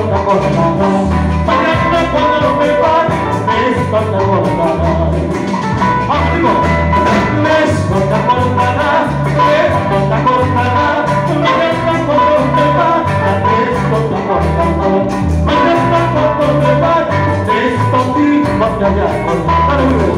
te acordarás. Mañana cuando me vaya, de esto te acordarás. ¡Vamos, de esto te acordarás, de esto te acordarás. Mañana cuando me vaya, de esto te acordarás. Mañana cuando me vaya, de esto mismo te acordarás.